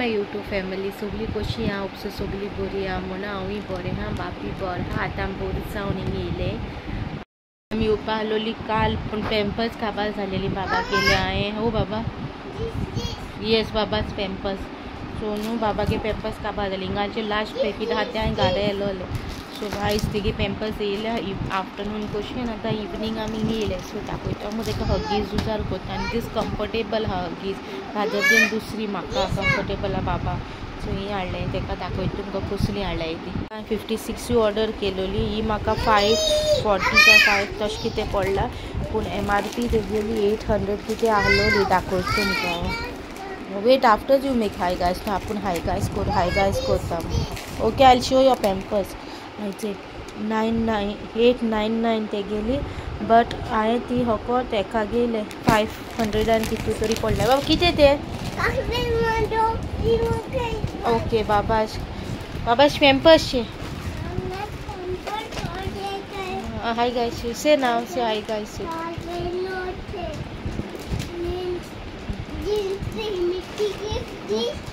My YouTube family सगळी कशी आहा उपसो सगळी बरी आहा म्हणून हांवूय बरें आहा बापी बरें आहा. आतां आमी बरी जावन हिंगा येयले. आमी येवपा आसलोली काल पूण पेम्पर्स काबार जालेली बाबा केले हांवें. हो बाबा येस बाबाच पेम्पर्स. सो न्हू बाबागे पेम्पर्स काबार जाली हिंगाचे लास्ट पॅकेट आहा तें हांवें घरा येयलोलें. सो आयज तेगे पेम्पर्स येयले आफ्टरनून कशी आनी आतां इवनींग आमी हिंगा येयले. सो दाखयता मुगो तेका हगीज उजार करता आनी दीस कम्फर्टेबल आहा हगीज रादर देन दुसरी म्हाका कम्फर्टेबल आहा बाबा. सो ही हाडलें तेका दाखयता तुमकां कसली हाडल्याय ती. हांवें 56 ऑर्डर केलोली ही म्हाका 540 काय 5 तशें कितें पडला पूण MRP तेगेली 800 कितें आहलोली. दाखयता तुमकां हांव. Wait after you make hi guys न्हू आपूण हाय गायस कर हाय गायस करता. Okay I show your Pampers. 899 तेगेली बट हांवें ती हको तेका गेले 500 आनी कितू तरी पडले. बाबा कितें तें? ओके बाबा बाबा पेम्पर्स शे. हाय गायस से नाव से हाय गायस.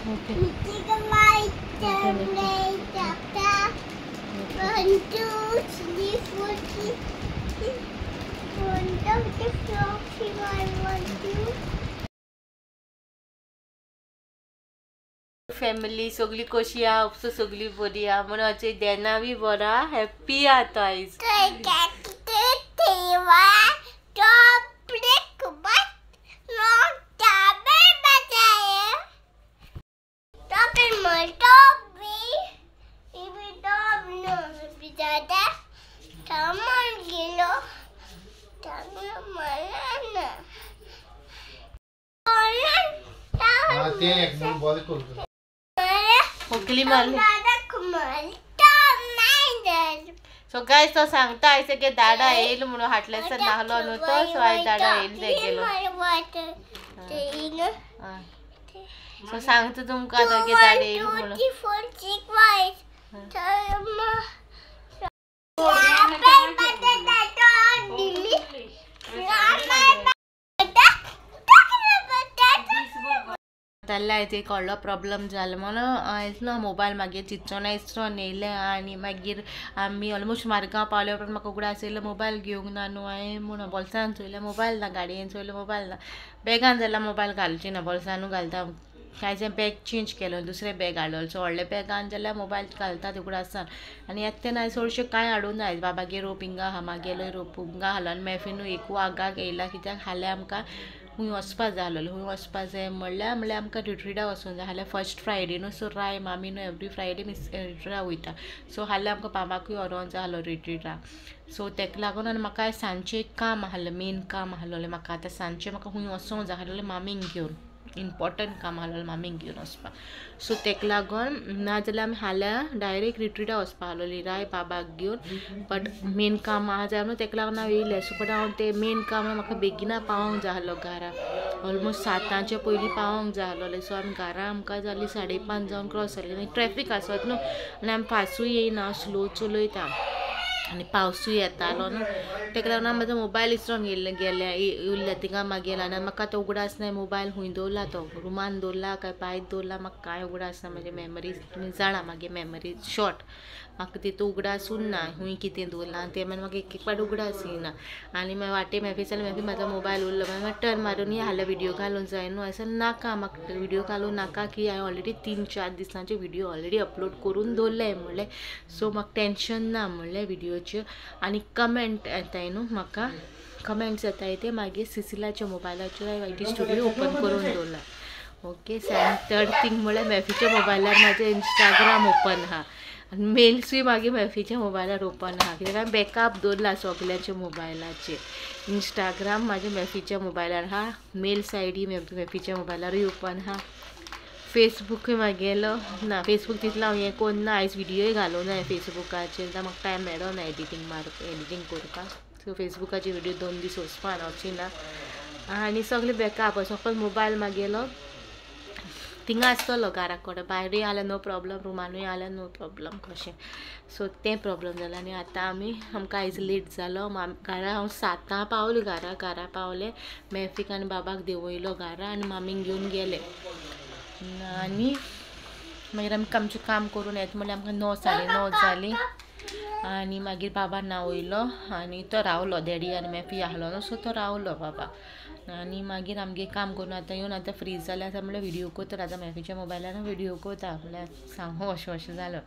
Okay. 1 2 3 4 1 2 3 4 5 1 2. Family सगळी कशी आहा उपसो सगळी बरी आहा म्हणून अशें देना बी बरा हॅप्पी आहा तो आयज. खोकली मारली. सो गायस तो सांगता आयज की दाडा येईल म्हणून हाटल्यासान नाहलो न्हू तो. सो आयज दाडा येईल तेगेलो. सो सांगता तुमकां तो की दाडा येईल म्हणून. जाल्यार आयज एक व्हडलो प्रॉब्लम जालो म्हणून आयज ना मोबायल मागीर चिंतचो ना इसरोन येयलें आनी मागीर आमी ऑलमोस्ट मार्गांव पावले उपरांत म्हाका उगडास येयलो मोबायल घेवंक ना न्हू हांवें म्हणून बोल्सान चोयलें मोबायल ना गाडयेन चोयलें मोबायल ना बॅगान जाल्यार मोबायल घालची ना बोल्सानू घालता. आयज बॅग चेंज केलो दुसरें बॅग हाडलो. सो व्हडल्या बॅगान जाल्यार मोबायल घालता उगडासान आनी येता तेन्ना आयज चडशें कांय हाडूंक ना. आयज बाबागेर रोप हिंगा आहा मागेलोय रोप हिंगा हालो आनी मॅफिनूय एकू आगाक येयला कित्याक हाल्यार आमकां खूंय वचपा जाय आसलोलें. खूंय वचपा जाय म्हणल्यार म्हणल्यार आमकां रिट्रिटा वचूंक जाय हाल्यार फर्स्ट फ्रायडे न्हू. सो राय मामी न्हू एवरी फ्रायडे मिस रिट्रिटा वयता. सो हाल्यार आमकां बाबाकूय व्हरोंक जाय आसलो रिट्रिटा. सो तेका लागून आनी म्हाका आयज सांजचें एक काम आसलें मेन काम आसलोलें म्हाका. आतां सांजचें म्हाका खूंय वचोंक जाय आसलोलें मामीक घेवन इम्पॉर्टंट काम आसलोलें मामीक घेवन वचपाक. सो तेका लागून नाजाल्यार आमी हाल्यार डायरेक्ट रिट्रिटा वचपा आसलोली राय बाबाक घेवन बट मेन काम आहा जाय म्हणून तेका लागून हांव येयलें. सो बट हांव तें मेन काम म्हाका बेगिना पावोंक जाय आसलो घरा ऑलमोस्ट 7च्या पयलीं पावोंक जाय आसलोलें. सो आमी घरा आमकां जाली 5:30 जावन क्रॉस जाली आनी ट्रॅफीक आसत न्हू आनी आमी फासूय येयना स्लो चलयता आनी पावसूय येतालो न्हू तेका लागून म्हजो मोबायल इसरोन गेल्ले गेले उरल्या थिंगा मागेला आनी म्हाका तो उगडास ना मोबायल खूंय दवरला तो रुमान दवरला काय बायत दवरला म्हाका कांय उगडास ना. म्हजे मेमरीज तुमी जाणा मागीर मेमरीज शॉर्ट म्हाका तितू उगडास उरना खूंय कितें दवरलां तें मागीर म्हाका एक एक फावट उगडास येयना. आनी मागीर वाटे मॅफी जाल्यार मॅफी म्हाजो मोबायल उरलो मागीर टर्न मारून हाल्यार व्हिडियो घालूंक जाय न्हू. अशें नाका म्हाका व्हिडियो घालूं नाका की हांवें ऑलरेडी 3-4 दिसांचे व्हिडियो ऑलरेडी अपलोड करून दवरले म्हणलें. सो म्हाका टेंशन ना म्हणलें व्हिडियोचेर. आनी कमेंट येताय न्हू म्हाका कमेंट्स येताय ते मागीर सिसिलाच्या मोबायलाचेर हांवें YT studio open करून दवरला. ओके थर्ड थींग म्हणल्यार मॅफीच्या मोबायलार म्हाजें इंस्टाग्राम ओपन आहा आनी मेल्सूय मागीर मॅफीच्या मोबायलार ओपन आहा कित्याक हांवें बॅकअप दवरला सगल्यांच्या मोबायलाचेर. इंस्टाग्राम म्हाज्या मॅफीच्या मोबायलार आहा मेल्स I D मॅफीच्या मोबायलारूय ओपन आहा फेसबूकूय मागेलो ना फेसबूक तितलो हांव हें कोन्ना आयज व्हिडियोय घालूं ना फेसबुकाचेर म्हाका टायम मेळो ना एडिटींग मारप एडिटींग करपाक. सो फेसबुकाचे व्हिडियो 2 दीस वचपा वची ना आनी सगळें बॅकअप सपोज मोबायल मागेलो थिंगा आसतलो घरा कडेन भायरूय आल्यार नो प्रॉब्लम रुमानूय आल्यार नो प्रॉब्लम कशें. सो तें प्रॉब्लम जालें आनी आतां आमी आमकां आयज लेट जालो. घरा हांव 7 पावलें घरा घरा पावलें मॅफीक आनी बाबाक देंवयलो घरा आनी मामीक घेवन गेलें आनी मागीर आमी आमचें काम करून येता म्हणल्यार आमकां 9 साडे 9 जालीं. आनी मागीर बाबा ना वयलो आनी तो रावलो, डॅडी आनी मॅफी आहलो न्हू, सो तो रावलो बाबा. आनी मागीर आमगे काम करून आतां येवन आतां फ्री जालें आतां म्हणल्यार व्हिडियो कोता, आतां मॅफीच्या मोबायलान व्हिडियो कोता म्हणल्यार सांगू अशें अशें जालो.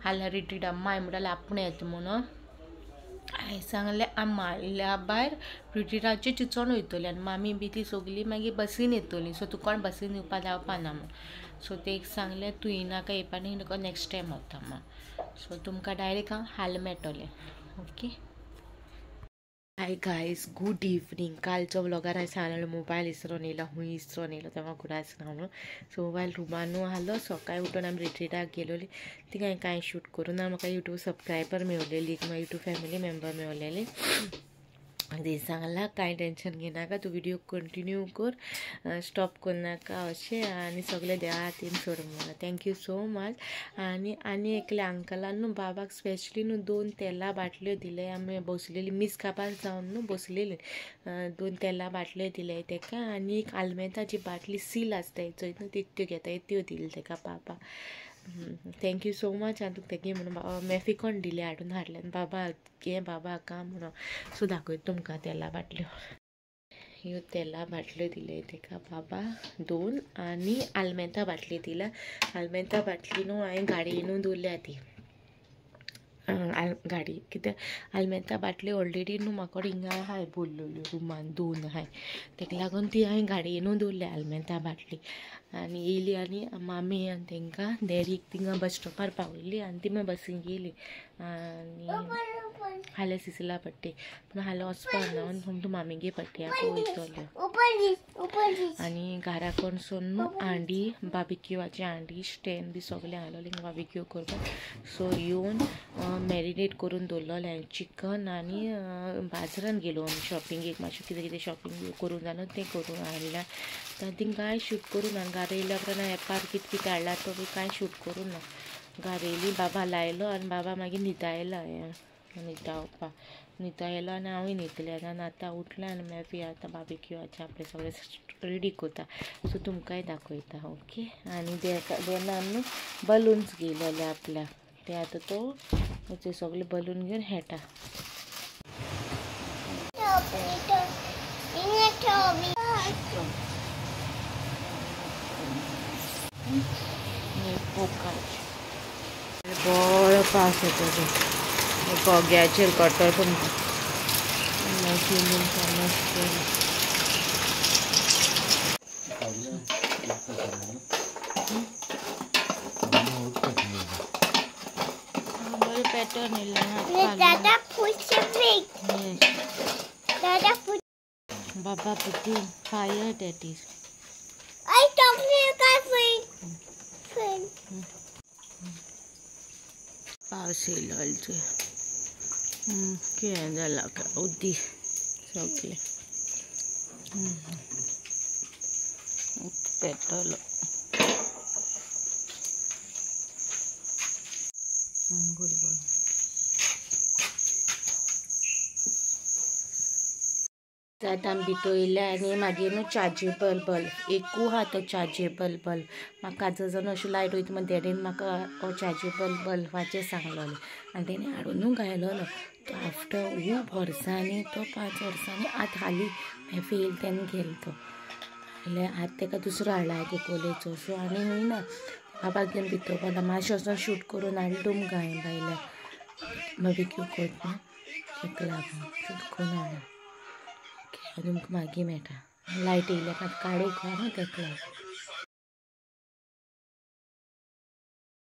हाल्यार रिट्रीटा माय म्हणटालें आपूण येता म्हणून. हांवें सांगलें आमी भायर रिट्रिटाचेर चिंचोन वयतली आनी मामी बी ती सगळीं मागीर बसीन येतली, सो तुका कोण बसीन येवपा जावपा ना म्हूण. सो ते एक सांगलें तूं येयनाका येवपा न्ही, तुका नेक्स्ट टायम वता म्हूण. सो तुमकां डायरेक्ट हांव हाल मेळटलें. Okay, hi guys, good evening. कालचो व्लॉगार हांवें सांगलेलो मोबायल इसरोन येयलो, खूंय इसरोन येयलो तें म्हाका उगडास ना म्हणून. सो मोबायल रुमानू आहलो. सकाळीं उठून आमी रिट्रिटाक गेलोली, थिंगा हांवें कांय शूट करूं ना. म्हाका यूट्यूब सबस्क्रायबर मेवलेली, म्हाका यूट्यूब फॅमिली मेंबर मेवलेली. ते सांगला कांय टेंशन घेनाका, तूं व्हिडियो कंटिन्यू कर, स्टॉप करनाका अशें. आनी सगळें देवा हातीन सोड म्हणून. Thank you so much. आनी आनी एकल्या अंकलान न्हू बाबाक स्पेशली न्हू 2 तेला बाटल्यो दिले. आमी बसलेली मीस काबार जावन न्हू बसलेली, 2 तेला बाटल्यो दिले तेका. आनी एक आलमेताची बाटली सील आसता चोय न्हू त्यो घेता त्यो दिले तेका बाबा. Thank you so much. आनी तुका तेगे म्हणून बाबा मॅफी कोण दिले हाडून हाडले आनी बाबा घे बाबा का म्हणून. सो दाखयता तुमकां तेला बाटल्यो. ह्यो तेला बाटल्यो दिले तेका बाबा 2 आनी आलमेता बाटली दिल्या. आलमेता बाटली न्हू हांवें गाडयेनू न्हू दवरल्या ती गाडी, कित्याक आलमेता बाटली ऑलरेडी न्हू म्हाका हिंगा आहाय भरलेल्यो रुमान 2 आहाय, तेका लागून ती हांवें गाडयेनू न्हू दवरल्या आलमेता बाटली. आनी येयली आनी मामी आनी तेंकां डॅडीक थिंगा बस स्टॉपार पावयली आनी ती मागीर बसीन गेली. आनी हाल्या सिसिला पट्टे पूण हाल्यां वचपाक ना, तुमकां मामीगे पट्ट्याक वयतल्यो. आनी घरा कडसून न्हू हांडी बार्बिक्यूआची हांडी स्टँड बी सगळें आहलोलें बार्बिक्यू करपाक. सो येवन मॅरिनेट करून दवरलोलें हांवें चिकन. आनी बाजारान गेलो आमी शॉपिंगेक, मातशें कितें कितें शॉपिंग करूंक जाय न्हू तें करून हाडलें. थिंगा कांय शूट करूं ना. घरा येयल्या उपरांत एपार कितें कितें हाडलां तो बी कांय शूट करूं ना. घरा येयली बाबा लायलो आनी बाबा मागीर न्हिदायलो, न्हिदावपा न्हिदायलो आनी हांवूय न्हिदलें. आनी आतां उठलें आनी मागीर आतां बार्बिक्यूआचें आपलें सगळें रेडी करता. सो तुमकांय दाखयता. ओके. आनी देनान न्हू बलून्स घेयलेले आपल्याक, ते आतां तो ते सगळे बलून घेवन खेळटा. बरो पावस येता तो गोग्याचेर कटर तुमकां. बरें पॅटर्न येयला. बाबा putting fire that is. I don't think I think. पावस येयलो कितें जाला उद्दी सगळें पेटलो. बरोबर. आतां आमी भितर येयले आनी मागीर न्हू चार्जेबल बल्ब एकू आहा तो चार्जेबल बल्ब. म्हाका काजर अशें लायट वयता म्हण डॅडीन म्हाका हो चार्जेबल बल्बाचें सांगलोलें आनी तेणी हाडून न्हू घायलोलो. तो आफ्टर खूब वर्सांनी, तो 5 वर्सांनी आतां हालीं मॅफी येयली तेन्ना गेलो तो. जाल्यार आतां तेका दुसरो हाडला कोकोलेचो. सो आनी खंय ना बाबाक घेवन भितर वता मातशें वचोन शूट करून हाडलें तुमकां हांवें भायल्यान बार्बिक्यू करता तेका लागून शूट करून हाडला. तुमकां मागीर मेळटा. लायट येयल्या काडूंक न्हू तेका लागून.